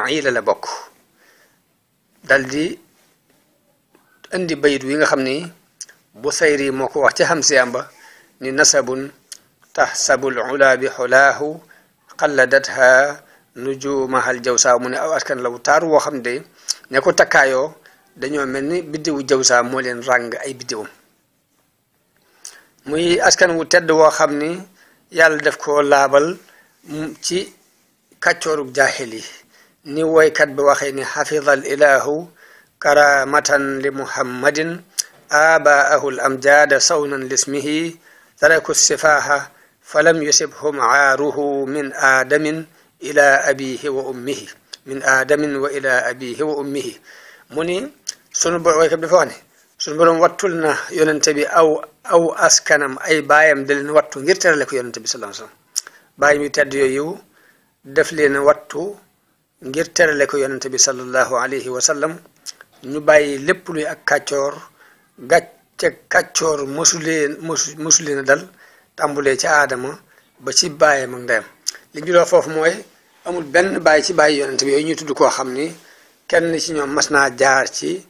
faila la bokk daldi indi bayit wi nga xam ni Busayri moo ko wax ci hamsiyam ba ni nasabun tahsabul ula bi xulaahu qalladatha nujumahal jawsa mu ne aw askan la wu taar woo xam ne ña ko takkaayoo dañoo mel ni biddiwu jawsa moo leen ràng ay biddiwum muy askan wu tedd woo xam ni yàlla def ko laabal ci kàccoorug jaahil yi ni woykat bi waxee ni xafidal ilahu karamatan li muhammadin abaahu l amjada sawnan lismihi taraku sifaha falam yusibhum aaruhu min aadamin ila abihi wa ummihi min aadamin wa ila abihi wa ummihi mu ni sunu woykat bi dafa wax ne sunu borom wattul na yonente bi aw askanam ay baayam da leen wattu ngir terale ko yonente bi sallallahu alayhi wasallam baayam yu tedd yooyu def leen wattu ngir terale ko yonente bi sallallahu alayhi wa sallam ñu bàyyi lépp luy ak kàccoor gàcce kàccoor mosu leen a dal tàmbulee ci aadama ba ci baayam ak ndeyam li ñu doon foofu mooy amul benn bàyyi ci bàyyi yonente bi yooyu ñuy tudd koo xam ni kenn ci ñoom mas naa jaar ci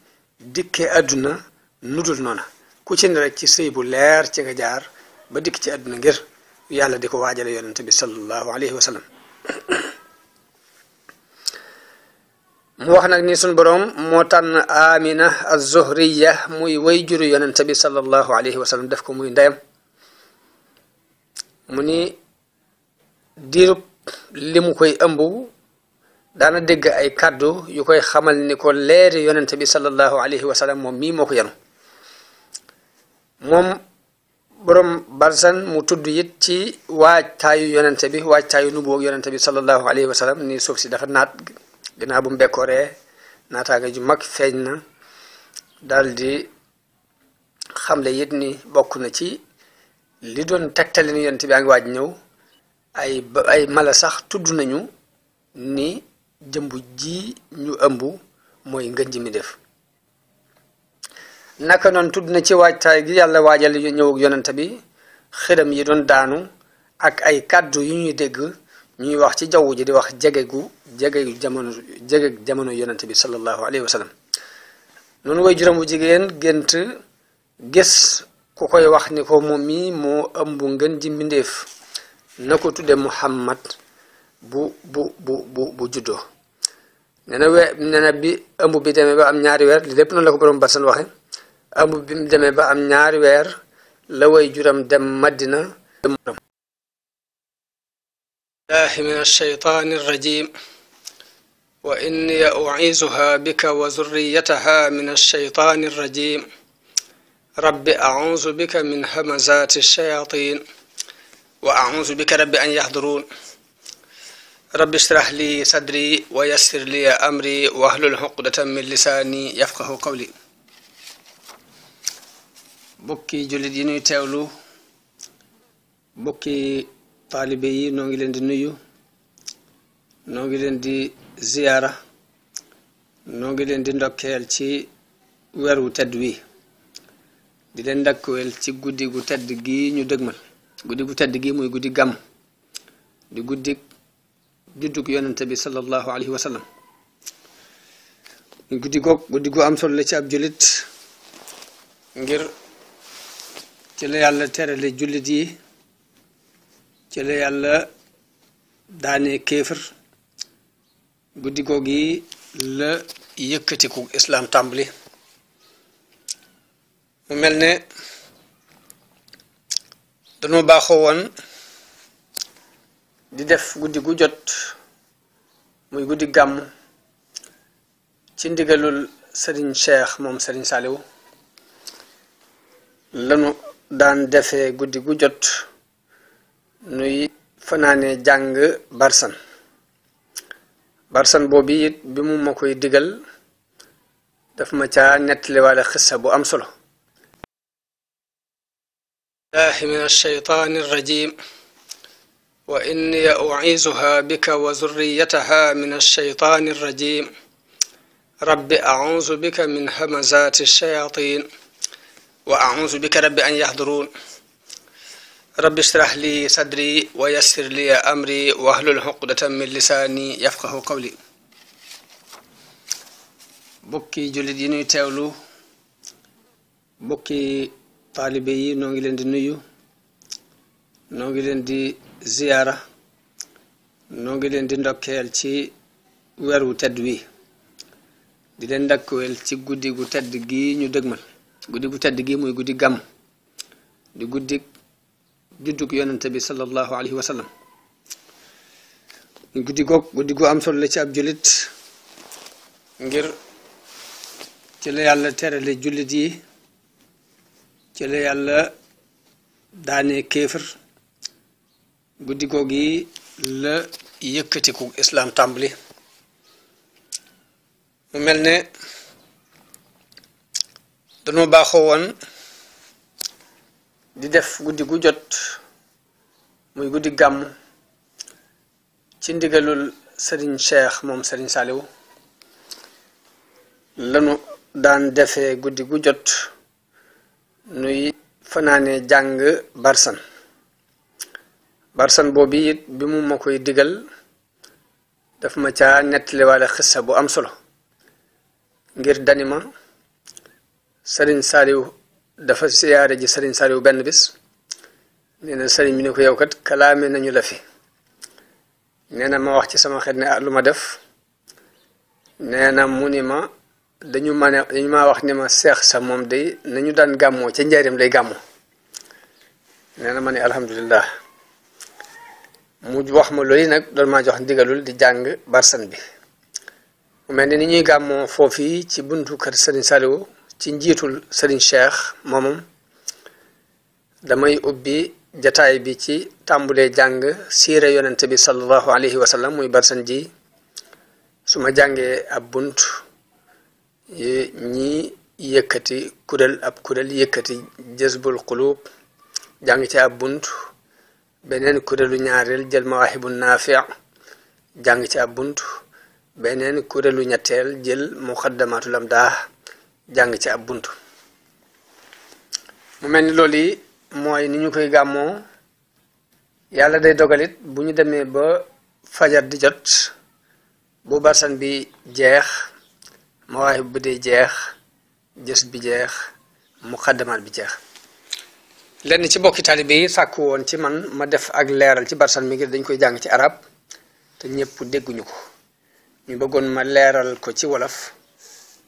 dikke àdduna nudul noona ku ci ne rek ci sëy bu leer ci nga jaar ba dikk ci àdduna ngir yàlla di ko waajale yonente bi sallallahu alayhi wa sallam mu wax nag ni suñ boroom moo tànn Amina az-Zuhriya muy way juru yonente bi sallallahu alayhi wa sallam def ko muy ndeyam mu ni diirub li mu koy ëmb daana dégg ay kàddu yu koy xamal ni ko leeri yonente bi sallallahu alayhi wa sallam moom mii moo ko yanu moom boroom barsan mu tudd it ci waajtaayu yonente bi waajtaayu nubuwag yonente bi sallallahu alayhi wa sallam ni suuf si dafa naat ginnaaw bu mu bekkooree naataanga ju mag feeñ na daldi xamle it ni bokk na ci li doon tegtale ni yonente bi a ngi waaj ñëw ay mala sax tudd nañu ni jëmb ji ñu ëmb mooy ngën ji mi def naka noonu tudd na ci waajtaay gi yàlla waajal ñëwug yonente bi xiram yi doon daanu ak ay kàddu yu ñuy dégg ñuy wax ci jaww ji di wax jege jamono yonente bi sallallahu alayhi wa sallam noonu way juróom bu jigéen gént gis ku koy wax ni ko moom mi moo ëmb ngën ji mbindeef na ko tudde Muhammad bu juddoo nee na bi ëmb bi demee ba am ñaari weer li lépp noonu la ko borom barsan waxe ëmb bi mu demee ba am ñaari weer la way juram dem Madina الله من الشيطان الرجيم وإني أعيذها بك وذريتها من الشيطان الرجيم رب أعوذ بك من همزات الشياطين وأعوذ بك رب أن يحضرون رب اشرح لي صدري ويسر لي أمري واحلل عقدة من لساني يفقه قولي بكي جلد ينوي تاولو بكي taalibe yi noo ngi leen di nuyu noo ngi leen di ziyaara noo ngi leen di ndokkeel ci weer wu tedd wi di leen ndokkeel ci guddi gu tedd gi ñu dëgmal guddi gu tedd gi muy guddi gàmm di guddi juddug yonente bi sallallahu alayhi wa sallam guddi gu am solo la ci ab jullit ngir ci la yàlla terale jullit yi ci la yàlla daane kéefër guddi googi la yëkkatiku islaam tàmbali mu mel ne dañoo baaxoo woon di def guddi gu jot muy guddi gàmm ci ndigalul sëriñ Cheikh moom sëriñ Saliou lanu daan defee guddi gu jot nuy fanaane jàng barsan boobu it bi mu ma koy digal daf ma caa nettali wala xissa bu am solo الله من الشيطان الرجيم وإني أعيذها بك وذريتها من الشيطان الرجيم رب أعوذ بك من همزات الشياطين وأعوذ بك رب أن يحضرون رب اشرح لي صدري ويسر لي أمري واحلل عقدة من لساني يفقه قولي bokki jullit yi ñuy teewlu bokki taalibe yi noo ngi leen di nuyu noo ngi leen di ziyaara noo ngi leen di ndokkeel ci weeru tedd wi di leen ndokkeel ci guddi gu tedd gi ñu dëgmal guddi gu tedd gi muy guddi gàmm di guddi juddug yonente bi sallallahu alayhi wa sallam guddi gu am solo la ci ab jullit ngir ci la yàlla terale jullit yi ci la yàlla daane kéefër guddi googi la yëkkatiku islaam tàmbali mu mel ne dañoo baaxoo woon di def guddi gu jot muy guddi gàmm ci ndigalul Serigne Cheikh moom Serigne Saliou lanu daan defee guddi gu jot nuy fanaane jàng barsan boobu it bi mu ma koy digal daf ma caa nettaliwaale xissa bu am solo ngir danima Serigne Saliou dafa siyaare ji Serigne Saliou benn bis nee na Serigne bi ne ko yow kat kalaame nañu la fi nee na ma wax ci sama xel ne lu ma def nee na mu ni ma dañu ma wax ni ma seex sa moom day nañu daan gàmmoo ca njaareem lay gàmmoo nee na ma ne alhamdulillah mu wax ma loolu nag doon maa jox ndigalul di jàng barsan bi mu mel ni ñuy gàmmoo foofii ci buntu kër Serigne Saliou ci njiitul Serigne Cheikh moomam damay ubbi jataay bi ci tàmbulee jàng siire yonente bi sallallahu alayhi wa sallam muy barsan ji su ma jàngee ab bunt ñi yëkkati ab kuréel yëkkati jazbul qulub jàng ci ab bunt beneen kuréelu ñaareel jël mawaahibu naafi jàng ci ab bunt beneen kuréelu ñetteel jël muqaddamatul amdah jàng ci ab bunt mu mel ni loolu yi mooy ni ñu koy gàmmoo yàlla day dogalit bu ñu demee ba fajar di jot bu barsan bi jeex mawaahib bi day jeex jës bi jeex muqaddamaat bi jeex lenn ci bokki taalibe yi sàkku woon ci man ma def ak leeral ci barsan mi ngir dañ koy jàng ci arab te ñëpp dégguñu ko ñu bëggoon ma leeral ko ci wolof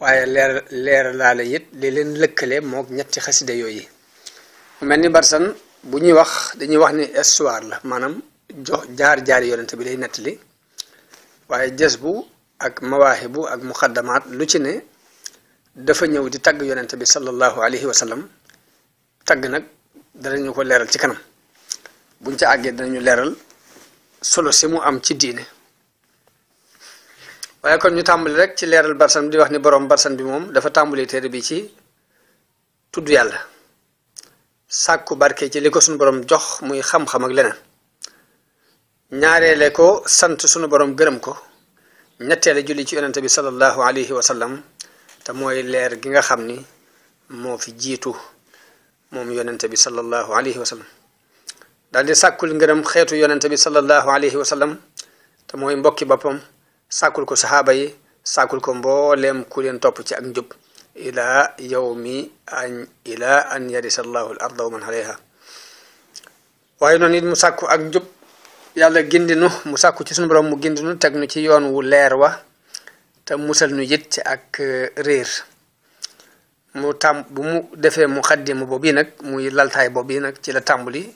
waaye leeralaale it li leen lëkkale mook ñetti xasida yooyu mu mel ni barsan bu ñuy wax dañuy wax ni histoire la maanaam jaar-jaari yonente bi lay nettali waaye jës bu ak mawaahibu ak muqaddamaat lu ci ne dafa ñëw di tagg yonente bi sallallahu alayhi wa sallam tagg nag danañu ko leeral ci kanam buñ ca àggee danañu leeral solo si mu am ci diine waaye kon ñu tàmbali rek ci leeral barsan di wax ni borom barsan bi moom dafa tàmbali téere bi ci tudd yàlla sàkku barke ci li ko sunu borom jox muy xam-xam ak leneen ñaareele ko sant sunu borom gërëm ko ñetteele julli ci yonente bi sallallahu alayhi wa sallam te mooy leer gi nga xam ni moo fi jiitu moom yonente bi sallallahu alayhi wa sallam daal di sàkkul ngërëm xeetu yonente bi sallallahu alayhi wa sallam te mooy mbokki boppam sàkkul ko saxaaba yi sàkkul ko mbooleem ku leen topp ci ak njub ilaa an yarisa allahu al arda wa man alayha waaye noonu it mu sàkku ak njub yàlla gindinu mu sàkku ci sunu borom mu gindinu teg nu ci yoon wu leer wa te musal nu it ci ak réer bu mu defee muqaddima boobu nag muy laltaay boobu nag ci la tàmbali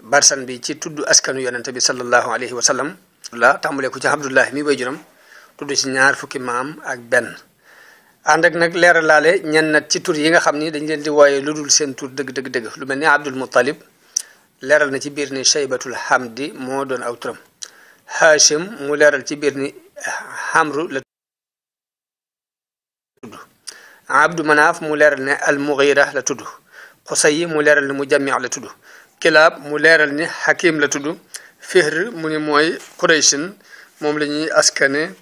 barsan bi ci tudd askanu yonente bi sallallahu alayhi wa sallam la tàmbalee ko ci Abdullahi mi bay juram tudd ci ñaar fukki maam ak benn ànd ak nag leeralaale ñenn nag ci tur yi nga xam ni dañ leen di wooye lu dul seen tur dëgg lu mel ni Abdul Muttalib leeral na ci biir ni Shaybatul Hamdi moo doon aw turam Hashim mu leeral ci biir ni Hamru la tudd Abdu Manaaf mu leeral ne Al Mughira la tudd Qusay mu leeral ni Mujammi la tudd Kilaab mu leeral ni Hakim la tudd Fihr mu ni mooy Qurayshin moom la ñuy askane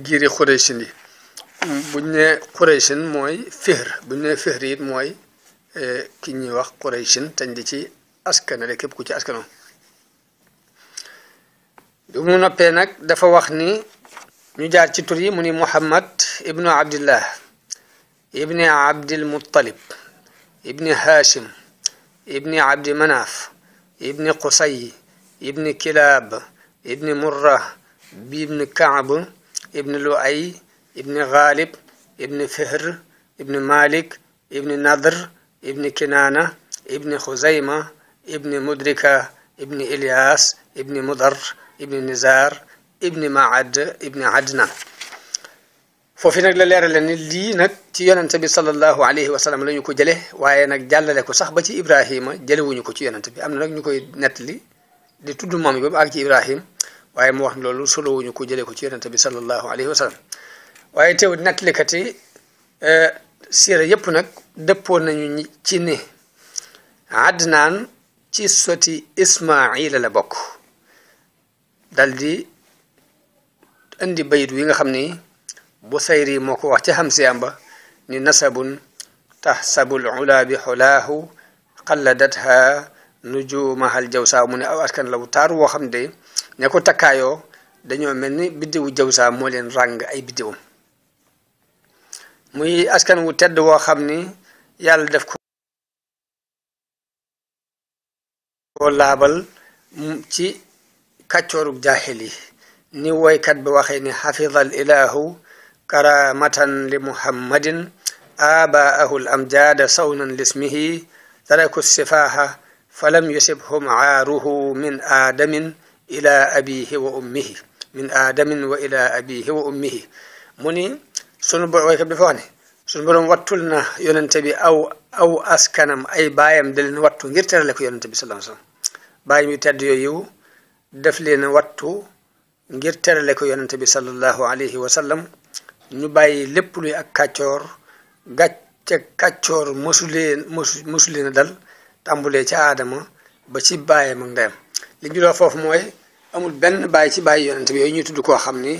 giiri Qurayshin yi buñ ne Qurayshin mooy Fihr buñ ne Fihr it mooy ki ñuy wax Qurayshin tañ di ci askanale képp ku ci askano bi mu noppee nag dafa wax ni ñu jaar ci tur yi mu ni Muhammad ibnu Abdillah ibni Abdil Muttalib ibni Hashim ibni Abdi Manaf ibni Qusay ibni Kilab ibni Murra ibni Kaab ibni Luay ibni Ghalib ibni Fihr ibni Malik ibni Nadr ibni Kinana ibni Khuzayma ibni Mudrika ibni Ilyas ibni Mudar ibni Nizar ibni Maad ibni Adnan foofu nag la leerale ni lii nag ci yonente bi sallallahu alayhi wa sallam la ñu ko jële waaye nag jàllale ko sax ba ci Ibrahima jëlewuñu ko ci yonente bi am na nag ñu koy nettali di tudd moom yi ba mu àgg ci Ibrahim waaye mu wax loolu solowuñu ko jëlee ko ci yonente bi sallallahu alayhi wa sallam waaye teew nettalikat yi siira yépp nag dëppoo nañu ci ne Adnaan ci soti Ismaila la bokk dal di indi bayit wi nga xam ni Busayri moo ko wax ci Hamsiyam ba ni nasabun tahsabul ula bi xulaahu qalladatha nujumahal jawsa mu ne aw askan la wu taar woo xam ne ña ko takkaayoo dañoo mel ni biddiwu jawsa moo leen ràng ay biddiwam muy askan wu tedd woo xam ni yàlla def ko laabal ci kàccoorug jaahili ni woykat bi waxee ni xafidal ilahu karamatan li muhammadin abaahu l amjada sawnan lismihi taraku sifaha falam yusibhum aaruhu min aadamin ila abihi wa ummihi min aadamin wa ila abihi wa ummihi mu ni sunu borom woykat bi dafa wax ne sunu borom wattul na yonente bi aw askanam ay baayam da leen wattu ngir terale ko yonente bi sallallahu alayhi wasallam baayam yu tedd yooyu def leen wattu ngir terale ko yonente bi sallallahu alayhi wa sallam ñu bàyyi lépp luy ak kàccoor gàcce kàccoor mosu leen a dal tàmbulee ci aadama ba ci baayam ak ndeyam li ñu doon foofu mooy amul benn bàyyi ci bàyyi yonente bi yooyu ñuy tudd koo xam ni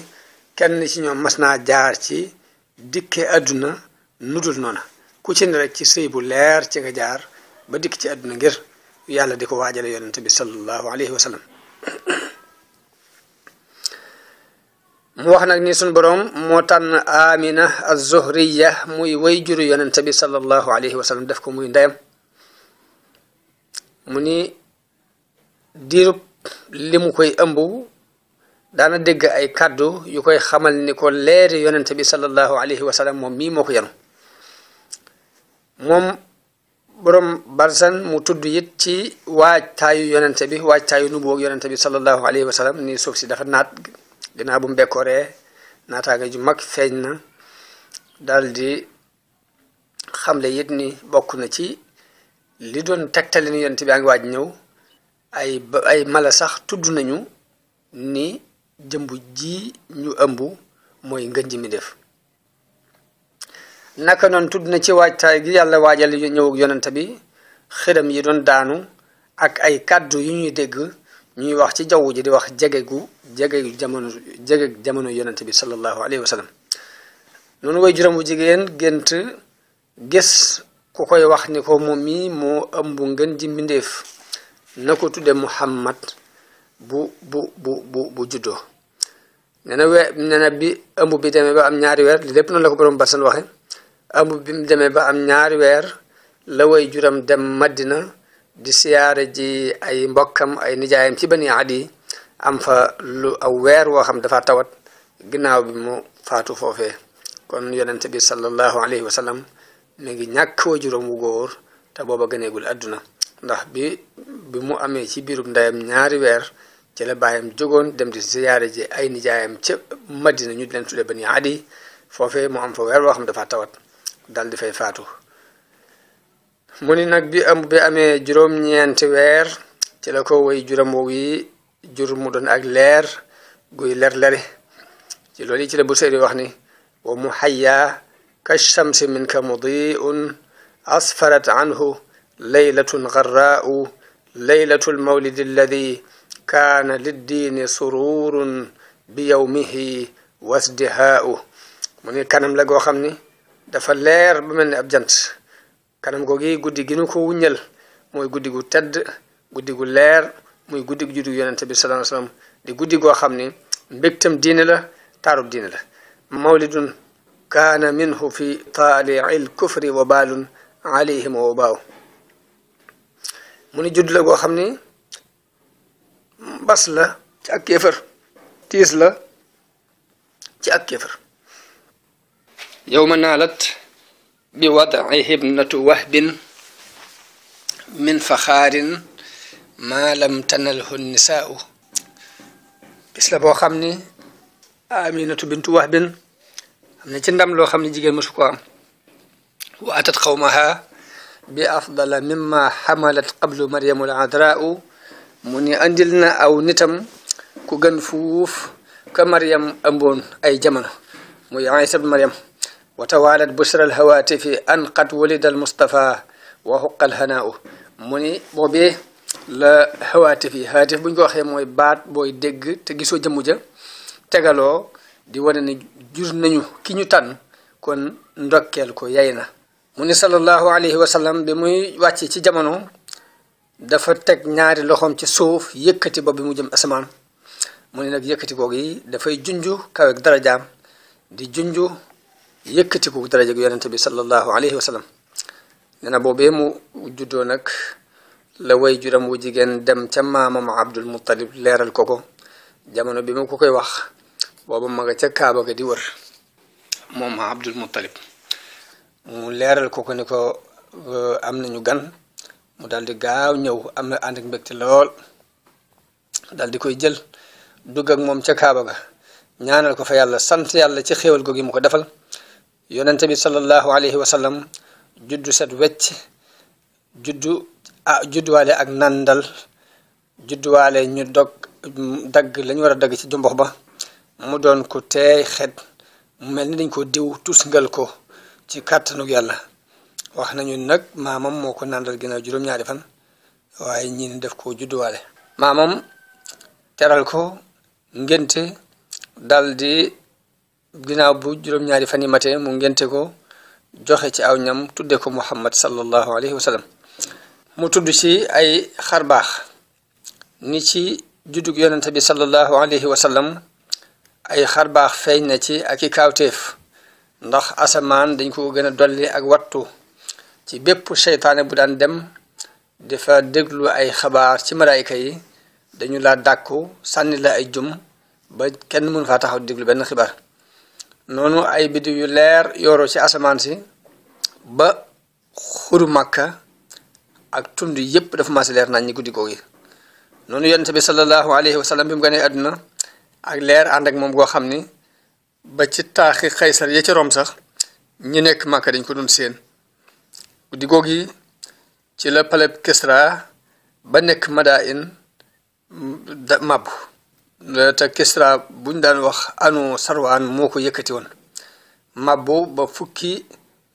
kenn ci ñoom mas naa jaar ci dikke àdduna nudul noona ku ci ne rek ci sëy bu leer ci nga jaar ba dikk ci àdduna ngir yàlla di ko waajale yonente bi sallallahu alayhi wa sallam mu wax nag ni suñ boroom moo tànn Amina az-Zuhriya muy way juru yonente bi sallallahu alayhi wa sallam def ko muy ndeyam mu ni diirub li mu koy ëmb daana dégg ay kàddu yu koy xamal ni ko leeri yonente bi sallallahu alayhi wa sallam moom mii moo ko yanu moom boroom barsan mu tudd it ci waajtaayu yonente bi waajtaayu nubuwag yonente bi sallallahu alayhi wa sallam ni suuf si dafa naat ginnaaw bu mu bekkooree naataanga ju mag feeñ na daal di xamle it ni bokk na ci li doon tegtale ni yonente bi a ngi waaj ñëw ay mala sax tudd nañu ni jëmb ji ñu ëmb mooy ngën ji mi def naka noonu tudd na ci waajtaay gi yàlla waajal ñëwug yonente bi xiram yi doon daanu ak ay kàddu yu ñuy dégg ñuy wax ci jaww ji di wax jege jamono yonente bi sallallahu alayhi wa sallam noonu way juróom bu jigéen gént gis ku koy wax ni ko moom mi moo ëmb ngën ji mbindeef na ko tudde Muhammad bu juddoo nee na bi ëmb bi demee ba am ñaari weer li lépp noonu la ko borom barsan waxe ëmb bi mu demee ba am ñaari weer la way juram dem Madina di siyaare ji ay mbokkam ay nijaayam ci Bani Adi am fa lu aw weer woo xam dafa tawat ginnaaw bi mu faatu foofee kon yonente bi sallallahu alayhi wa sallam mi ngi ñàkk wa juróom wu góor te booba gëneegul àdduna ndax bi mu amee ci biirub ndeyam ñaari weer ci la baayam jógoon dem di siyaare ji ay nijaayam ca Madina ñu di leen tudde Bani Adi foofee mu am fa weer woo xam dafa tawat dal di fay faatu mu ni nag bi ëmb bi amee juróom-ñeenti weer ci la ko way juram woow yi jur mu doon ak leer guy ler-lere ci loolu yi ci la Busayri wax ni wa muhayya ka shamsi minka mudiun asfarat anhu laylatun garraau laylatu lmawlidi alladi kaana liddiini sururun bi yawmihi wasdihaau mu ni kanam la goo xam ni dafa leer ba mel ni ab jant kanam googi guddi gi nu ko wuññal mooy guddi gu tedd guddi gu leer muy guddi gu juddu yonente bi sallallahu alayhi wasallam di guddi goo xam ni mbégtam diine la taarub diine la mawlidun kaana minhu fi taaliil kufri wa baalun alayhim wa baaw mu ni judd la goo xam ni mbas la ci ak kéefër tiis la ci ak kéefër yowma naalat bi wad'ihi ibnatu wahbin min faxaarin maa lam tanalhu nisaau bis la boo xam ni aminatu bintu wahbin am na ci ndam loo xam ne jigéen mësu ko am wa atat qawmaha bi afdala mimma xamalat qablu maryamu al adraau mu ni andil na aw nitam ku gën fuuf ka maryam ëmboon ay jamono muy Isa ibn maryam wa tawalat bushra al hawatifi an qad wulida al mustafa wa huqa al hanaau mu ni boobee la hawaatif yi haatif bu ñu ko waxee mooy baat booy dégg te gisoo jëmm ja tegaloo di wane ne jur nañu ki ñu tànn kon ndokkeel ko yay na mu ni sallallahu alayhi wa sallam bi muy wàcc ci jamono dafa teg ñaari loxoom ci suuf yëkkati bopp bi mu jëm asamaan mu ni nag yëkkati googu yi dafay junju kaweeg darajaam di junju yëkkati ko daraja gu yonente bi sallallahu alayhi wa sallam nee na boobee mu juddoo nag la way juram wu jigéen dem ca maamam Abdul Muttalib leeral ko ko jamono bi mu ko koy wax booba ma nga ca Kaaba ga di wër moom Abdul Muttalib mu leeral ko ko ni ko am nañu gan mu daal di gaaw ñëw am na ànd ak mbégte lool daal di koy jël dugg ak moom ca Kaaba ga ñaanal ko fa yàlla sant yàlla ci xéewal googu mu ko defal yonente bi sallallahu alayhi wa sallam juddu set wecc judduwaale ak nandal judduwaale ñu dagg lañu war a dagg ci jumbox ba mu doon ko teey xet mu mel ni dañ ko diw tusngal ko ci kàttanug yàlla wax nañu nag maamam moo ko nandal ginnaaw juróom-ñaari fan waaye ñi ni def ko judduwaale maamam teral ko ngénte dal di ginnaaw bu juróom-ñaari fan yi matee mu ngénte ko joxe ci aw ñam tudde ko Muhammad sallallahu alayhi wa sallam mu tudd ci ay xarbaax ni ci juddug yonente bi sallallahu alayhi wa sallam ay xarbaax feeñ na ci ak i kaawteef ndax asamaan dañ ko gën a dolli ak wattu ci bépp seytaane bu daan dem dafa déglu ay xabaar ci malaayika yi dañu la dàkku sànni la ay jum ba kenn mënu faa taxaw déglu benn xibaar noonu ay biddiw yu leer yooroo ci asamaan si ba xuru Makka ak tund yépp dafa maase leer nañ ñi guddi googu noonu yonente bi sallallahu alayhi wa sallam bi mu gënee àdduna ak leer ànd ak moom goo xam ni ba ci taaxi Xaysar ya ci Rom sax ñi nekk Makka dañ ko doon seen guddi googu ci la paleb Kisra ba nekk Madain mabbu te Kisra buñ daan wax anu Sarwaan moo ko yëkkati woon mabbu ba fukki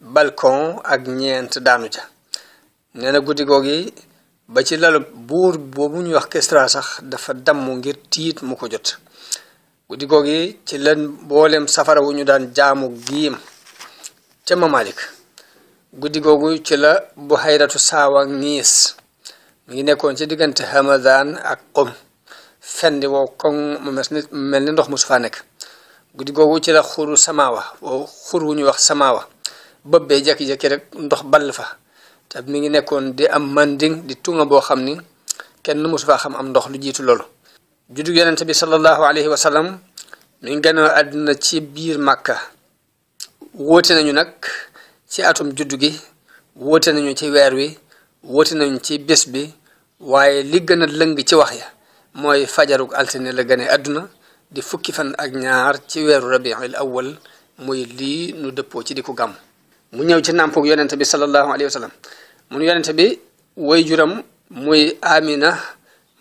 balcon ak ñeent daanu ca nee na guddi googu ba ci lalu buur boobu ñuy wax Kisra sax dafa damm ngir tiit mu ko jot guddi googu ci la mboolem safara wu ñu daan jaamu giim ca Mamalik guddi googu ci la Buhayratu Saawa Niis mi ngi nekkoon ci diggante Hamadan ak Qum fendi woo koŋ mu mel ni ndox mu su faa nekk guddi googu ci la xuru Samawa woo xur wu ñuy wax Samawa bëbbee jekki-jekki rek ndox ball fa te mi ngi nekkoon di am manding di tunga boo xam ni kenn mosu faa xam am ndox lu jiitu loolu juddu yonente bi sallallahu alayhi wa sallam mi ngi gënoo àdduna ci biir Makka wóote nañu nag ci atum juddu gi wóote nañu ci weer wi wóote nañu ci bés bi waaye li gën a lëng ci wax ya mooy fajarug altine la gane àdduna di fukki fan ak ñaar ci weeru rabiul awwal muy lii nu dëppoo ci di ko gàmm mu ñëw ci nàmpug yonente bi sallallahu alayhi wa sallam mun yonente bi way juram muy Amina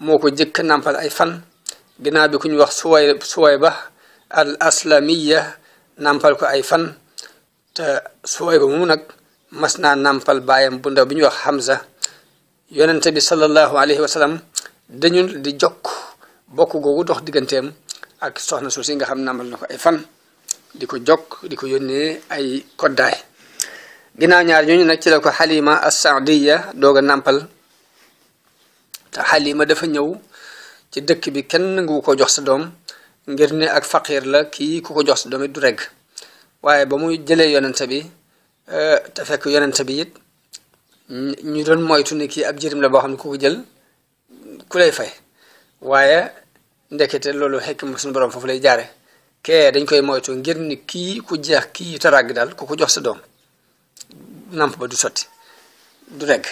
moo ko jëkk nàmpal ay fan ginnaaw bi ku ñu wax Suwayba al aslamiya nàmpal ko ay fan te Suwayba mu nag mas naa nàmpal baayam bu ndaw bi ñuy wax Hamza yonente bi sallallahu alayhi wa sallam dañu di jokk bokk googu dox digganteem ak soxna suuf si nga xam nàmpal na ko ay fan di ko jokk di ko yónnee ay koddaay ginnaaw ñaar ñooñu nag ci la ko Halima as-Saadiya doog a nàmpal te Halima dafa ñëw ci dëkk bi kenn nangu ko jox sa doom ngir ne ak faqir la kii ku ko jox sa doom it du regg waaye ba muy jëlee yonente bi te fekk yonente bi it ñu doon moytu ni kii ab jirim la boo xam ne ku ko jël ku lay fay waaye ndekete loolu xekk ma suñu borom foofu lay jaare kee dañ koy moytu ngir ni kii ku jeex kii taragg daal ku ko jox sa doom namp ba du sotti du regg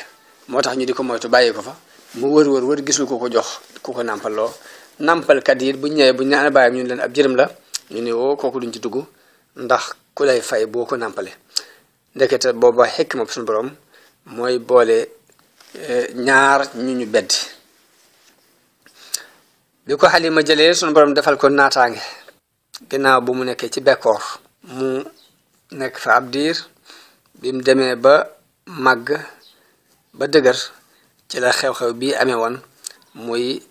moo tax ñu di ko moytu bàyyi ko fa mu wër gisul ku ko jox ku ko nàmpaloo nàmpalkat yi bu ñëwee bu ñu naan bàyyam ñu leen ab jërëm la ñu ne woo kooku duñ ci dugg ndax ku lay fay boo ko nàmpale ndekete booba xekk ma suñu borom mooy boole ñaar ñu bedd bi ko Xalima jëlee suñu borom defal ko naataange ginnaaw bu mu nekkee ci bekkoor mu nekk fa ab diir bi mu demee ba màgg ba dëgër ci la xew-xew bii amee woon muy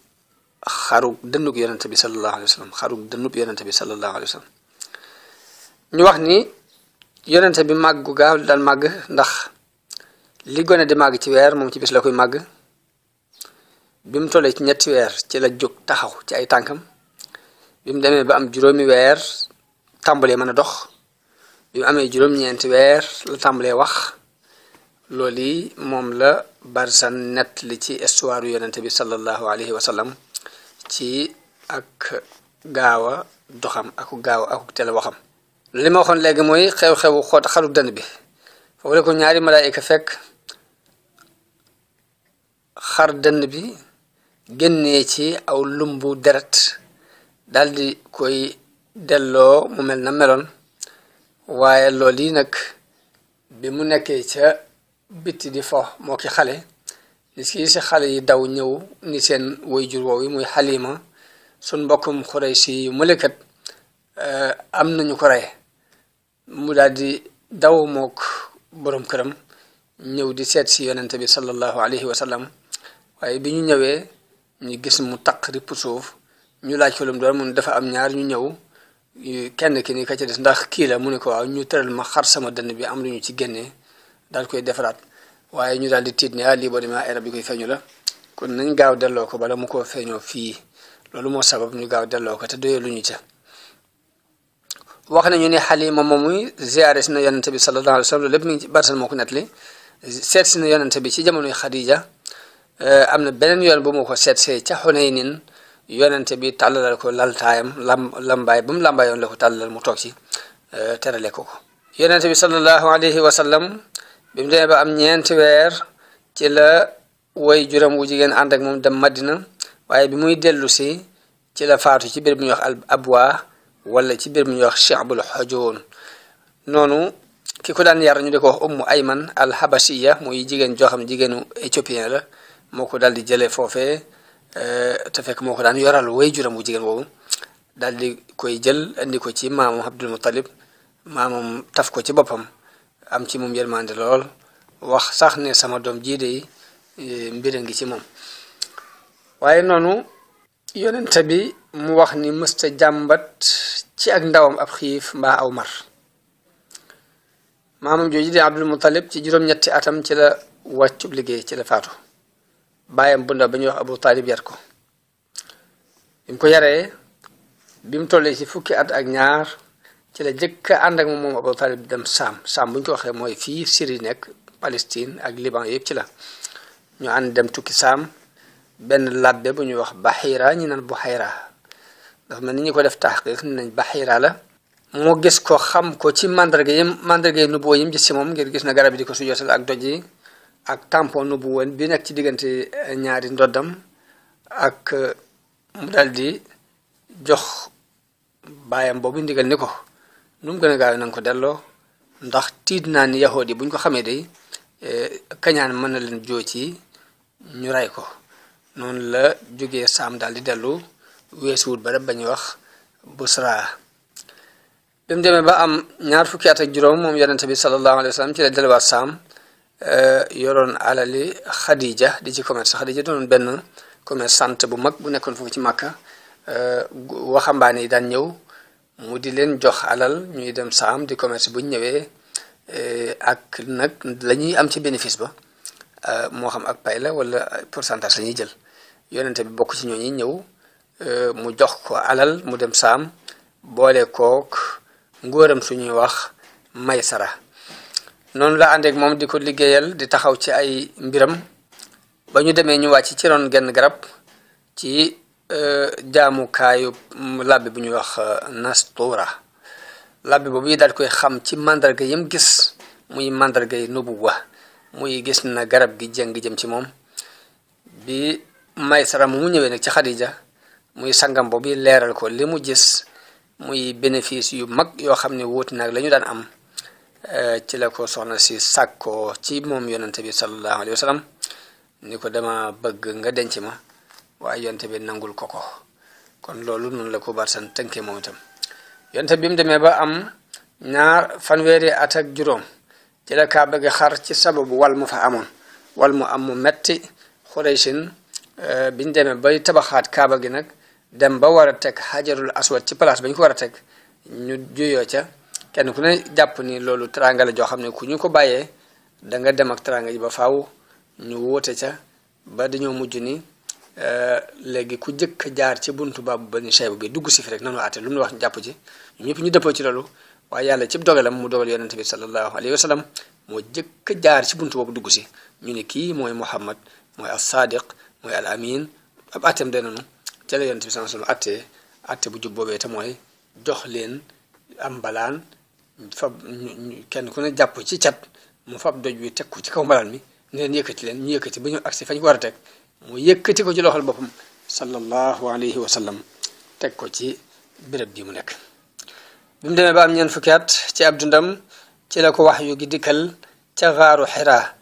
xarug dënnub yonente bi sallallahu alayhi wa sallam xarug dënnub yonente bi sallallahu alayhi wa sallam ñu wax ni yonente bi màggu gaaw daan màgg ndax li gone di màgg ci weer moom ci bis la koy màgg bi mu tollee ci ñetti weer ci la jóg taxaw ci ay tànkam bi mu demee ba am juróomi weer tàmbalee mën a dox bi mu amee juróom-ñeenti weer la tàmbalee wax loolu yi moom la Barzan nett li ci histoire yonente bi sallallahu alayhi wa sallam ci ak gaaw a doxam aku gaaw aku teel waxam li ma waxoon léegi mooy xew-xewu xoot xaru dënn bi foofu la ko ñaari malaayika fekk xar dënn bi génnee ci aw lumbu deret daldi koy delloo mu mel na meloon waaye loolu yi nag bi mu nekkee ca bitti di fo moo ki xale ni si xale yi daw ñëw ni seen waajur woowu yi muy Xalima sun mbokkum Xuraysi yu mëlekat am nañu ko rey mu daldi daw mook boroom këram ñëw di seet si yonente bi sallallahu alayhi wa sallam waaye bi ñu ñëwee ñu gis mu taq ripp suuf ñu laaj ko lu mu doon mun dafa am ñaar ñu ñëw kenn ki ni ka ca des ndax kii la mu ne ko waaw ñu tëral ma xar sama dënn bi am lu ñu ci génnee daal koy defaraat waaye ñu daal di tiit ne lii boo demee era bi koy feeñu la kon nañ gaaw delloo ko bala mu ko feeñoo fii loolu moo sabab ñu gaaw delloo ko te doyee lu ñu ca wax nañu ne Xalima moomuy ziyaare si na yonente bi sallallahu alayhi wa sallam lépp mi ngi ci Barzan moo ko nettali seet si na yonente bi ci jamonoy Xadija am na beneen yoon bu mu ko seetsee ca Xunaynin yonente bi tàllalal ko laltaayam lambaay ba mu lambaayoon la ko tàllalal mu toog ci terale ko yonente bi sallallahu alayhi wa sallam bi mu demee ba am ñeenti weer ci la woy juram wu jigéen ànd ak moom dem Madina waaye bi muy dellu si ci la faatu ci biir bu ñuy wax al abwa wala ci biir bu ñuy wax Shi'bul Hujuun noonu ki ko daan yar ñu di ko wax Ummu Ayman al Habashiya muy jigéen joo xam jigéenu éthiopien la moo ko daal di jëlee foofee te fekk moo ko daan yoral woy juram wu jigéen woowu daal di koy jël indi ko ci maamam Abdul Muttalib maamam taf ko ci boppam am ci moom yërmande lool wax sax ne sama doom jii de mbir a ngi ci moom waaye noonu yonente bi mu wax ni mësta jàmbat ci ak ndawam ab xiif mbaa aw mar maamam jooju di Abdul Muttalib ci juróom-ñetti atam ci la wàccub liggéey ci la faatu bàyyam bu ndaw ba ñuy wax Abu Talib yar ko bi mu ko yaree bi mu tollee ci fukki at ak ñaar ci la jëkk ànd ak moom Abu Talib dem Saam bu ñu ko waxee mooy fii Syrie nekk Palestine ak Liban yëpp ci la ñu ànd dem tukki Saam benn labbe bu ñuy wax Bahira ñi naan Buhayra ndax man ni ñu ko def taxqiq ni nañ Bahira la moo gis ko xam ko ci mandarga yi nubuwa yim gis ci moom ngir gis na garab yi di ko sujootal ak doj yi ak tampon nubuwa bi nekk ci diggante ñaari ndoddam ak mu dal di jox baayam boobu ndigal ni ko nu mu gën a gaaw na nga ko delloo ndax tiit naa ni yahood yi buñ ko xamee day kañaan mën na leen joo ci ñu rey ko noonu la jógee Saam daal di dellu weesuwut ba ba ñuy wax Busra bi mu demee ba am ñaar fukki at ak juróom moom yonente bi sallallahu alayhi wa sallam ci la delluwaat Saam yoroon alali Xadija di ci commerce Xadija doon benn commerçante bu mag bu nekkoon foofu ci Màkka waxambaane yi daan ñëw mu di leen jox alal ñuy dem Saam di commerce bu ñu ñëwee ak nag la ñuy am ci bénéfice ba moo xam ak pay la wala pourcentage la ñuy jël yonente bi bokk ci ñooñu ñëw mu jox ko alal mu dem saam boole kook ngóoram suñuy wax Maysara noonu la àndeek moom di ko liggéeyal di taxaw ci ay mbiram ba ñu demee ñu wàcc ci ron genn garab ci jaamukaayu labbi bu ñuy wax Nastura labbi boobu yi daal koy xam ci mandarga yam gis muy mandarga yi nubuwa muy gis na garab gi jëng jëm ci moom bi Maysara mu ñëwee nag ci Xadija muy sangam boobu leeral ko li mu gis muy bénéfice yu mag yoo xam ne wuuti nag la ñu daan am ci la ko soxna si sàkkoo ci moom yonente bi sallallahu alayhi wa sallam ni ko dama bëgg nga denc ma waaye yonente bi nangul ko kon loolu noonu la ko barsan tënkee moom itam yonente bi mu demee ba am fanweeri at ak juróom ci la kaaba gi xar ci sababu wal mu fa amoon wal mu am mu metti Xuraysin biñ demee bay tabaxaat kaaba gi nag dem ba war a teg xajarul aswad ci place ba ñu ko war a teg ñu juyoo ca kenn ku ne jàpp ni loolu teranga la joo xam ne ku ñu ko bàyyee da nga dem ak teranga ji ba faaw ñu wóote ca ba dañoo mujj ni léegi ku jëkk jaar ci buntu baabu Bani Shayba bi dugg si fi rek nanu àtte lu mu wax jàpp ci ñu ñëpp ñu dëppoo ci loolu waaye yàlla ci dogalam mu dogal yonente bi sallallahu alayhi wa sallam moo jëkk jaar ci buntu boobu dugg si ñu ne kii mooy Muhammad mooy as-Sadiq mooy al amin ab àtteem de nanu ca la yonente bi sallallahu alayhi wa sallam àtte bu jub boobee te mooy jox leen am mbalaan fab kenn ku ne jàpp ci cat mu fab doj wi teg ko ci kaw mbalaan mi ne leen yëkkati leen ñu yëkkati ba ñu agsi fañ ko war a teg mu yëkkati ko ci loxol boppam sallallahu alayhi wa sallam teg ko ci béréb bi mu nekk bi mu demee ba am ñeent fukki at ci ab dundam ci la ko wax yu gi dikkal ca xaaru Xiraa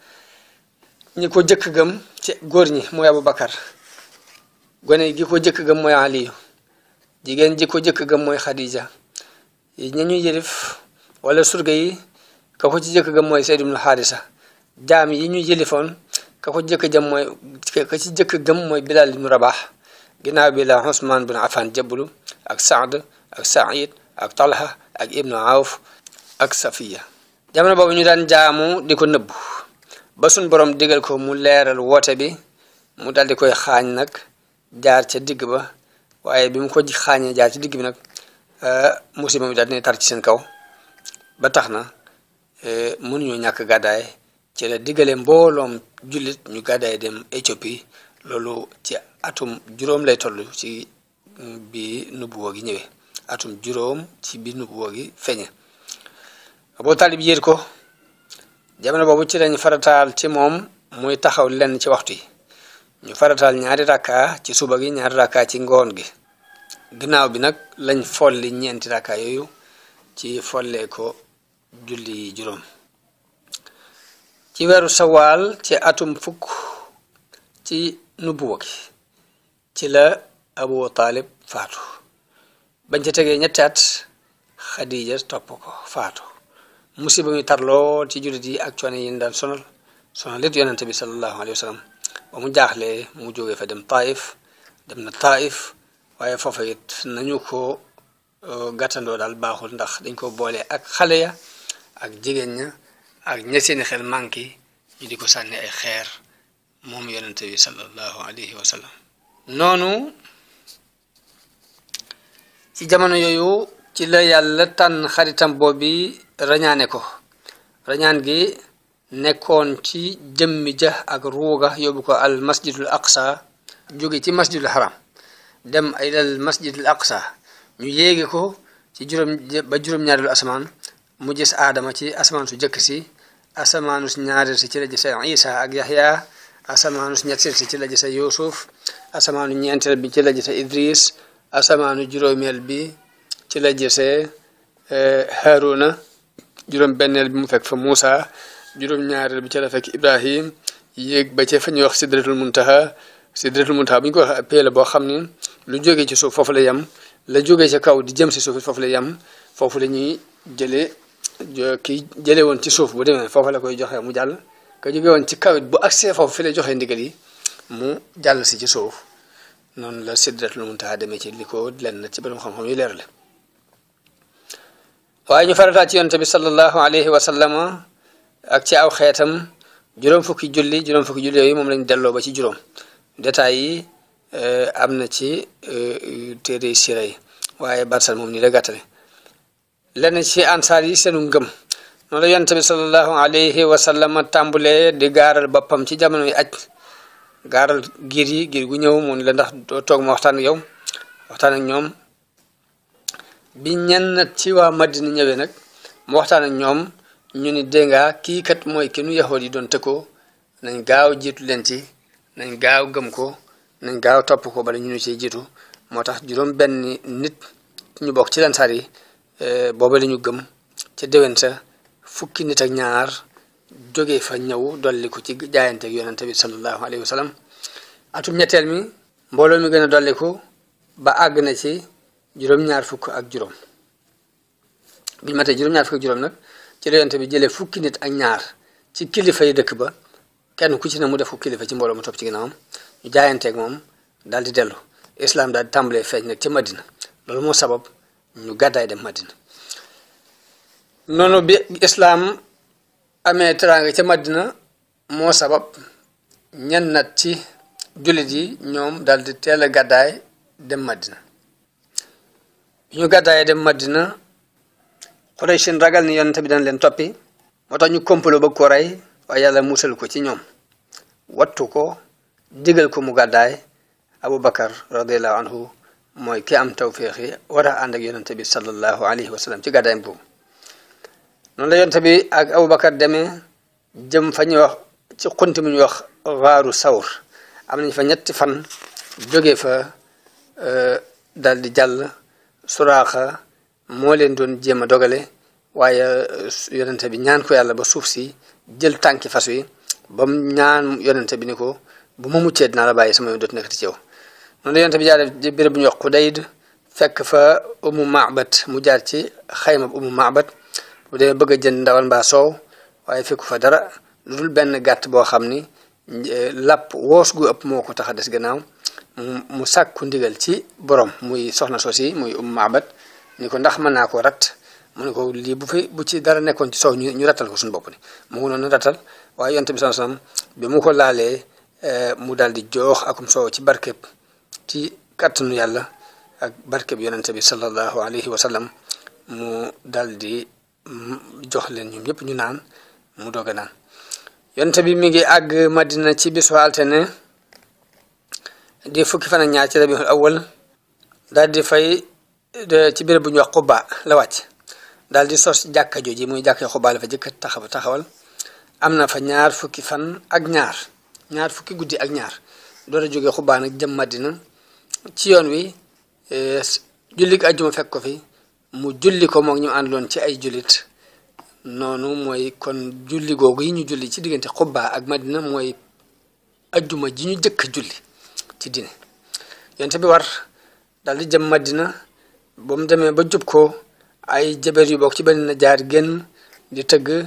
ñi ko jëkk gëm ci góor ñi mooy Abubakar gone gi ko jëkk gëm mooy Aliyu jigéen ji ko jëkk gëm mooy Xadija ña ñu yëlif wala surga yi ka ko ci jëkk gëm mooy Zayd ibn Haarisa jaam yi ñu yëlifoon ka ci jëkk gëm mooy Bilal ibn Rabah ginnaaw bi la Usmaan bin Affan jabbalu ak Saad ak Saïd ak Talha ak Ibnu Awf ak Safiya jamono boobu ñu daan jaamu di ko nëbbu ba suñ borom digal ko mu leeral woote bi mu dal di koy xaañ nag jaar ca digg ba waaye bi mu ko xaañee jaar ci digg bi nag musiba mi daal dina tar ci seen kaw ba tax na mënuñoo ñàkk gàddaay ci la diggale mbooloom jullit ñu gàddaay dem Éthiopie loolu ci atum juróom lay toll ci bi nubuwoo gi ñëwee atum juróom ci bi nubuwoo gi feeñe Abu Talib yéet ko jamono boobu ci lañ farataal ci moom muy taxaw lenn ci waxtu yi ñu farataal ñaari rakka ci suba gi ñaari rakka ci ngoon gi ginnaaw bi nag lañ folli ñeenti rakka yooyu ci follee ko julli juróom ci weeru sawaal ci atum fukk ci nubuwa gi ci la Abu Talib faatu bañ ca tegee ñetti at Xadija topp ko faatu musiba mi tar lool ci jullit yi ak coono yi daan sonal lit yonente bi sallallahu alayhi wa sallam ba mu jaaxlee mu jógee fa dem na Taif waaye foofa it nañu ko gàttandoo daal baaxul ndax dañ ko boole ak xale ya ak jigéen ña ak ña seeni xel manqué ñu di ko sànni ay xeer moom yonente bi sallallahu alayhi wa sallam noonu ci jamono yooyu ci la yàlla tànn xaritam boobi rañaane ko rañaan gi nekkoon ci jëmmi ja ak ruuga yóbbu ko al masjidul aqsa jóge ci masjidul haram dem ay dal masjidul aqsa ñu yéege ko ci juróom-ñaareelu asamaan mu gis aadama ci asamaan su jëkk si asamaanu si ñaareel si ci la gise isa ak yahya asamaanu si ñetteel si ci la gise yusuf asamaanu ñeenteel bi ci la gise idris asamaanu juróomeel bi ci la gise haruna juróom-benneel bi mu fekk fa Muusa juróom-ñaareel bi ci la fekk Ibrahim yéeg ba ca fa ñuy wax sidratul muntaha bu ñu ko wax pee la boo xam ni lu jógee ci suuf foofu la yem la jógee ca kaw di jëm si suuf foofu la yem foofu la ñuy jële woon ci suuf bu demee foofu la koy joxe mu jàll ka jóge woon ci kaw it bu agsee foofu fi lay joxe ndigal yi mu jàll si ci suuf noonu la sidratul muntaha demee ci li ko lenn ci borom xam-xam yi leer la waaye ñu farataal ci yonent bi sallallahu alayhi wa sallam ak ci aw xeetam juróom fukki julli yooyu moom lañ delloo ba ci juróom détails yi am na ci téere sira yi waaye barsal moom ni la gàttale lenn ci ansaar yi seenu ngëm noonu la yonent bi sallallahu alayhi wa sallam tàmbulee di gaaral boppam ci jamono yi aj gaaral giir gu ñëw mu ni la ndax doo toog ma waxtaan ak yow waxtaan ak ñoom bi ñenn ci waa Madina ñëwee nag mu waxtaan ak ñoom ñu ni déngaa kii kat mooy ki nu yahood yi doon tëkkoo nañ gaaw jiitu leen ci nañ gaaw gëm ko nañ gaaw topp ko bala ñu nu ci jiitu moo tax juróom benn nit ñu bokk ci lansaar yi booba la ñu gëm ca déwén sa fukki nit ak ñaar jóge fa ñëw dolli ko ci jaayante ak yonente bi sallallahu alayhi wa sallam atum ñetteel mi mbooloo mi gën a dolli ko ba àgg na ci juróom-ñaar fukk ak juróom bi ñu matee juróom-ñaar fukk ak juróom nag ci la yonente bi jëlee fukki nit ak ñaar ci kilifa yi dëkk ba kenn ku ci ne mu def ko kilifa ci mbooloo mu topp ci ginnaawam ñu jaayanteeg moom daal di dellu islam daal di tàmbalee feeñ nag ca Madina loolu moo sabab ñu gàddaay dem Madina noonu bi islam amee teraanga ca Madina moo sabab ñenn nat ci jullit yi ñoom daal di teel a gàddaay dem Madina bi ñu gàddaayee dem Madina Qurayshin ragal ni yonente bi dañ leen toppi moo tax ñu komplo bëgg ko rey waaye yàlla musal ko ci ñoom wattu ko digal ko mu gàddaay Abubakar radiallahu anhu mooy ki am tawfiix yi war a ànd ak yonente bi sallallahu alayhi wa sallam ci gàddaayam boobu noonu la yonente bi ak Abubakar demee jëm fa ñuy wax ci xunti mu ñuy wax waaru sawr am nañ fa ñetti fan jóge fa dal di jàll Suraaxa moo leen doon jéem a dogale waaye yonente bi ñaan ko yàlla ba suuf si jël tànki fas wi ba mu ñaan yonente bi ni ko bu ma muccee dinaa la bàyyi sama yoon dootu nekkati ci yow noonu la yonente bi jaar béréb bu ñuy wax Xudayd fekk fa Umu Maabat mu jaar ci xayma Umu Maabat bu dee bëgg a jënd ndawal mbaa soow waaye fekku fa dara lu dul benn gàtt boo xam ni lapp woos gu ëpp moo ko tax a des gannaaw mu sàkku ndigal ci borom muy soxna soosi muy Umu Maabat ni ko ndax mën naa koo rat mu ne ko lii bu ci dara nekkoon ci soow ñu rattal ko suñu bopp ni mu ngi noonu rattal waaye yonent bi sallallahu alayhi wasallam bi mu ko laalee mu daal di joox akum soow ci barkeb ci kattanu yàlla ak barkeb yonent bi sallallahu alayhi wa sallam mu daal di jox leen ñoom ñëpp ñu naan mu doog a naan yonent bi mi ngi àgg Madina ci bisu altine di fukki fan ak ñaar ci rabiul awwal daal di fay ci béréb bu ñuy wax Quba la wàcc daal di sos jàkka jooji muy jàkka Quba la fa jëkk taxawal am na fa ñaar fukki fan ak ñaar fukki guddi ak ñaar door a jógee Quba nag jëm Madina ci yoon wi julli ajjuma fekk ko fi mu julli ko moom ñu àndoon ci ay jullit noonu mooy kon julli googu yi ñu julli ci diggante Quba ak Madina mooy ajjuma ji ñu jëkk julli ci dine yonte bi war daal di jëm Madina ba mu demee ba jub ko ay jabar yu bokk ci benn na jaar génn di tëgg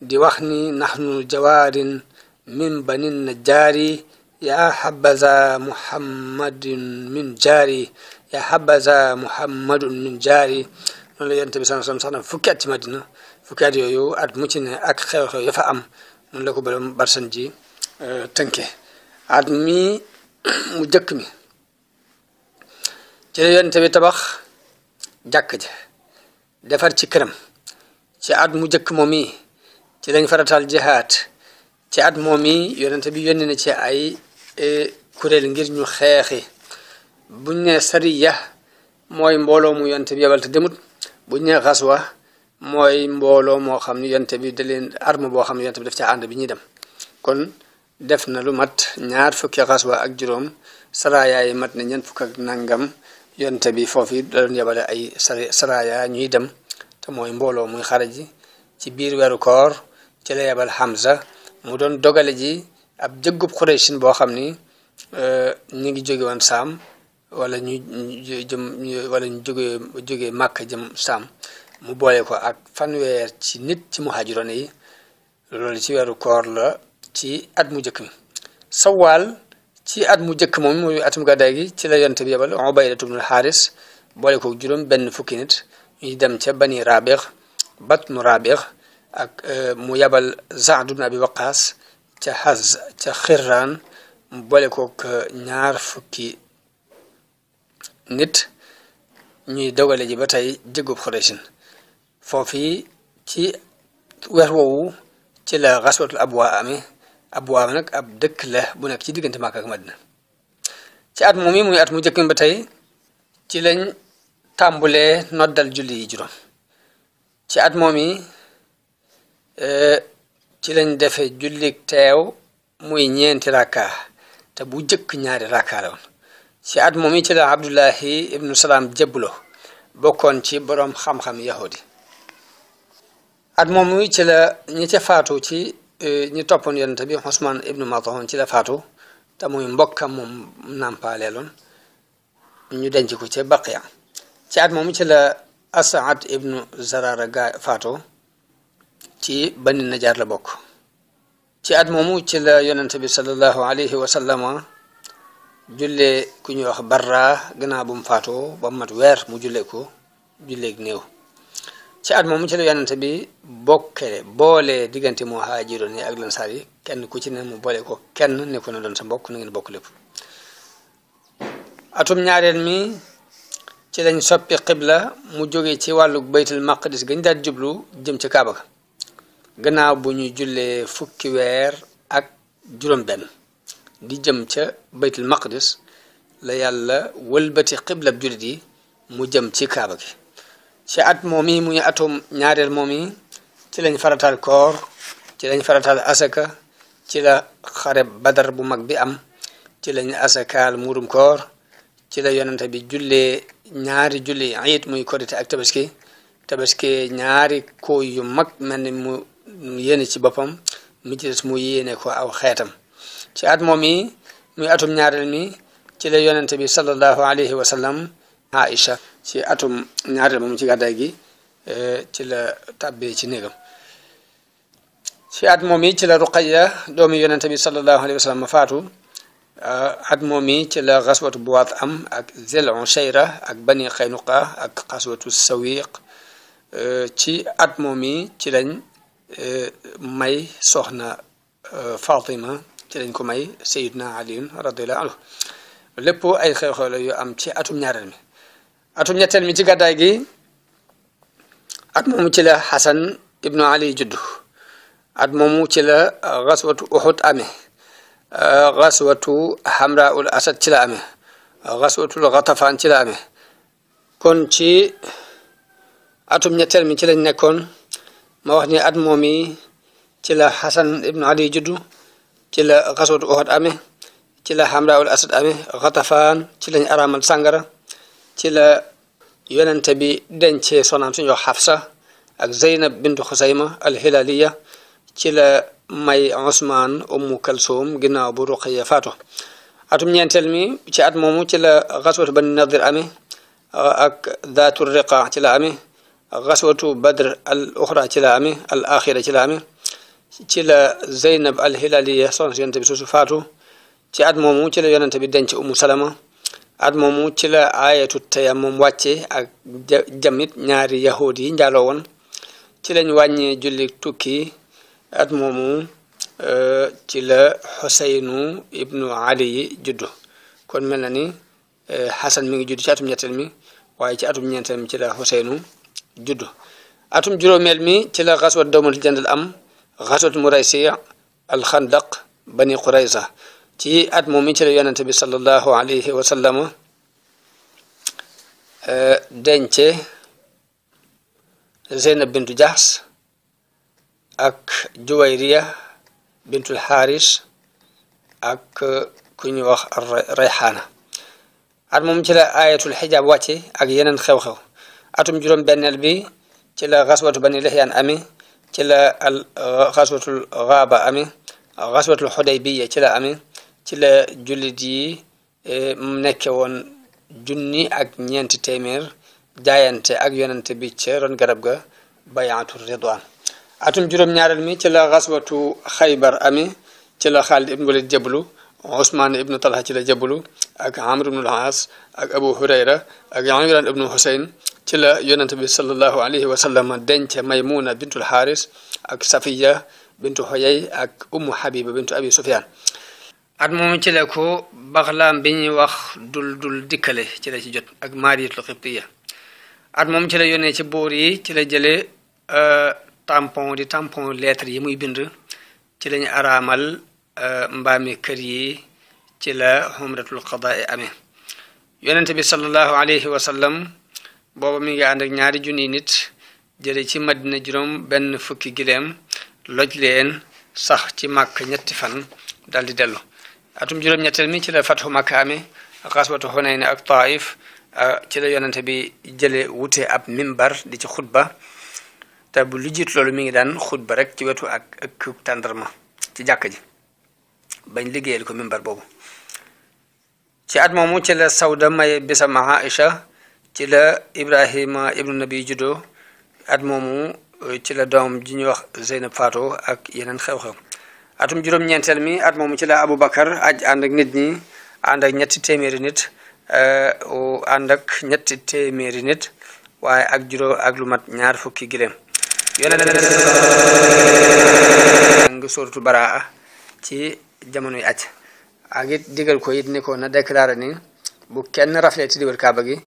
di wax ni nahnu jawaarin min banin na jaari ya habaza muhammadun min jaari ya habaza muhammadun min jaari noonu la yonent bi sallallahu alayhi wasallam sax na fukki at ci Madina fukki at yooyu at mu ci ne ak xew-xew ya fa am noonu la ko borom barsan ji tënke at mi mu jëkk mi ci la yonent bi tabax jàkk ja defar ci këram ci at mu jëkk moom yi ci lañ faratal jihaad ci at moom yi yonent bi yónni na ci ay kuréel ngir ñu xeexi buñ ne sariya mooy mbooloo mu yonent bi yebal te demut buñ ne xaswa mooy mbooloo moo xam ne yonent bi da leen arme boo xam ne yonent bi daf ca ànd bi ñuy dem kon def na lu mat ñaar fukki xaswa ak juróom saraya yi mat na ñeent fukk ak nangam yonte bi foofu da doon yebale ay saraya ñuy dem te mooy mbooloo muy xare ji ci biir weeru koor ci la yebal Hamza mu doon dogale ji ab jëggub Qurayshin boo xam ni ñu ngi jóge woon Saam wala ñu jógee Màkka jëm Saam mu boole ko ak fanweer ci nit ci muhaajiroon yi loolu ci weeru koor la ci at mu jëkk mi Sawaal ci at mu jëkk moom muy atum gàddaay gi ci la yonte bi yebal Ubayda ibnul Xaaris boole ko juróom benn fukki nit ñuy dem ca Bani Rabiix Batnu Rabiix ak mu yebal Saad ibn Abi Waqaas ca Haz ca Xirraan mu boole ko ñaar fukki nit ñuy dogale ji ba tey jégub Xuraysin foofii ci weer woowu ci la xaswatul abwa amee abwa nag ab dëkk la bu nekk ci diggante Makka ak Madina ci at moom yi muy at mu njëkk ba tey ci lañ tàmbulee noddal julli yi juróom ci at moom yi ci lañ defee jullik teew muy ñeenti rakka te bu jëkk ñaari rakka la woon ci at moom yi ci la Abdullahi ibnu Salaam jébbulo bokkoon ci boroom xam-xam yahudi at moom yi ci la ñi ca faatu ci ñi toppoon yonent bi Usmaan ibnu Maz'un ci la faatu te muy mbokkam moom nàmpaaleeloon ñu denc ko ca Baqiya ci at moom ci la As'ad ibnu Zarara faatu ci Bani Najaar la bokk ci at moomu ci la yonent bi sallallahu alayhi wa sallama jullee ku ñuy wax Barra gannaaw bu mu faatoo ba mu mat weer mu jullee ko julleeg néew ci at moomu ci la yonent bi boole diggante muhaajiroon yi ak lansaar yi kenn ku ci ne mu boole ko kenn ne ko na doon sa mbokk na ngeen bokk lépp atum ñaareel mi ci lañ soppi xibla mu jóge ci wàllu baytul maqdis gañ daal jublu jëm ca Kaaba ga gannaaw bu ñuy jullee fukki weer ak juróom-benn di jëm ca baytul maqdis la yàlla wëlbati xiblab jullit yi mu jëm ci Kaaba gi ci at moom yi muy atum ñaareel moom yi ci lañ farataal koor ci lañ farataal asaka ci la xare badar bu mag bi am ci lañ asakaal muurum koor ci la yonente bi jullee ñaari julli iid muy korite ak tabaski ñaari kooy yu mag mel ni mu yéene ci boppam mi ci des mu yéene ko aw xeetam ci at moom yi muy atum ñaareel mi ci la yonente bi sallallahu alayhi wa sallam Aïcha ci atum ñaareel moom ci gàddaay gi ci la tàbbee ci néegam ci at moom yi ci la Ruqayya doomi yonente bi sallallahu alayhi wa sallam ma faatu at moom yi ci la xaswatu Buwaat am ak Zil Ushayra ak Bani Qaynuqa ak xaswatu Sawiq ci at moom yi ci lañ may soxna Fatima ci lañ ko may Sayyidina Ali radiyallahu anhu lépp ay xew-xew la yu am ci atum ñaareel mi atum ñetteel mi ci gàddaay gi at moomu ci la Xasan ibnu Ali juddu at moomu ci la xaswatu Uhud amee xaswatu Hamraul Asad ci la amee xaswatul Ghatafaan ci la amee kon ci atum ñetteel mi ci lañ nekkoon ma wax ni at moom yi ci la Xasan ibnu Ali juddu ci la xaswatu Uhud amee ci la Hamraul Asad amee Ghatafaan ci lañ araamal sàngara ci la yonente bi dencee sonaam suñu wax Xafsa ak Zeynab bintu Xusayma al-Hilaliya ci la may Usmaan Ummu Kalsum ginnaaw bu Ruqayya faatu atum ñeenteel mi ci at moomu ci la xaswatu Bani Nadir amee ak Zaatu Riqa ci la amee xaswatu Badr al uxra ci la amee al axira ci la amee ci la Zeynab al-Hilaliya soxna si yonente bi suusu faatu ci at moomu ci la yonente bi denc Ummu Salama at moomu ci la ayatu tayammum wàcce ak jamit ñaari yahud yi njaaloo woon ci lañ wàññee julli tukki at moomu ci la Xuseynu ibnu Ali yi juddu kon mel na ni Xasan mi ngi judd ci atum ñetteel mi waaye ci atum ñeenteel mi ci la Xuseynu juddu atum juróomeel mi ci la xaswat dawmatul jandal am xaswat Muraysi al Xandaq Bani Qurayza ci at moom mi ci la yonente bi sallallahu alayhi wa sallam dence Zeynab bintu Jahs ak Juwayriya bintul Xaaris ak ku ñuy wax Rayxaana at moom ci la ayatul xijaab wàcce ak yeneen xew-xew atum juróom-benneel bi ci la xaswatu Bani Lihyaan amee ci la al xaswatul Gaaba amee xaswatul Xudaybiya ci la amee ci la jullit yi nekke woon junni ak ñeenti téeméer jaayante ak yonente bi ca ron garab ga bayaatu ridwaan atum juróom-ñaareel mi ci la xaswatu Xaybar amee ci la Xaalid ibnu Walid jablu Usmaan ibnu Talha ci la jablu ak Amr ibnu al-Aas ak Abu Hurayra ak Imraan ibnu Husayn ci la yonente bi sallallahu alayhi wa sallam denc Maymuna bintul Xaaris ak Safiya bintu Xoyay ak Ummu Habiba bintu Abi Sufyaan at moomu ci la ko baxlaam bi ñuy wax dul dikkale ci la ci jot ak Maariyatul Xibtiya at moom ci la yónnee ci buur yi ci la jële tampon lettre yi muy bind ci lañu araamal mbaami kër yi ci la xumratul qadaa amee yonente bi sallallahu alayhi wa sallam booba mi ngi ànd ak ñaari junni nit jële ci madina juróom benn fukki gileem loj leen sax ci màkk ñetti fan daldi dellu atum juróom-ñetteel mi ci la fatxu Makka amee xaswatu Xunayn ak Taif ci la yonente bi jële wute ab mimbar di ci xutba te bu lu jiit loolu mi ngi daan xutba rek ci wetu ak tàndarma ci jàkk ji bañ liggéeyal ko mimbar boobu ci at moomu ci la Sawda maye bisam Aïcha ci la Ibrahima ibnu Nabi judo at moomu ci la doom ji ñuy wax Zeynab faatoo ak yeneen xew-xew atum juróom-ñeenteel mi at moomu ci la Aboubacar aj ànd ak nit ñi ànd ak ñetti téeméeri nit waaye ak juróom ak lu mat ñaar fukki gileem yonent nga sóoratu Baraa ci jamonoy aj ak it digal ko it ni ko na déclaré ni bu kenn raflee ci diwal kaaba gi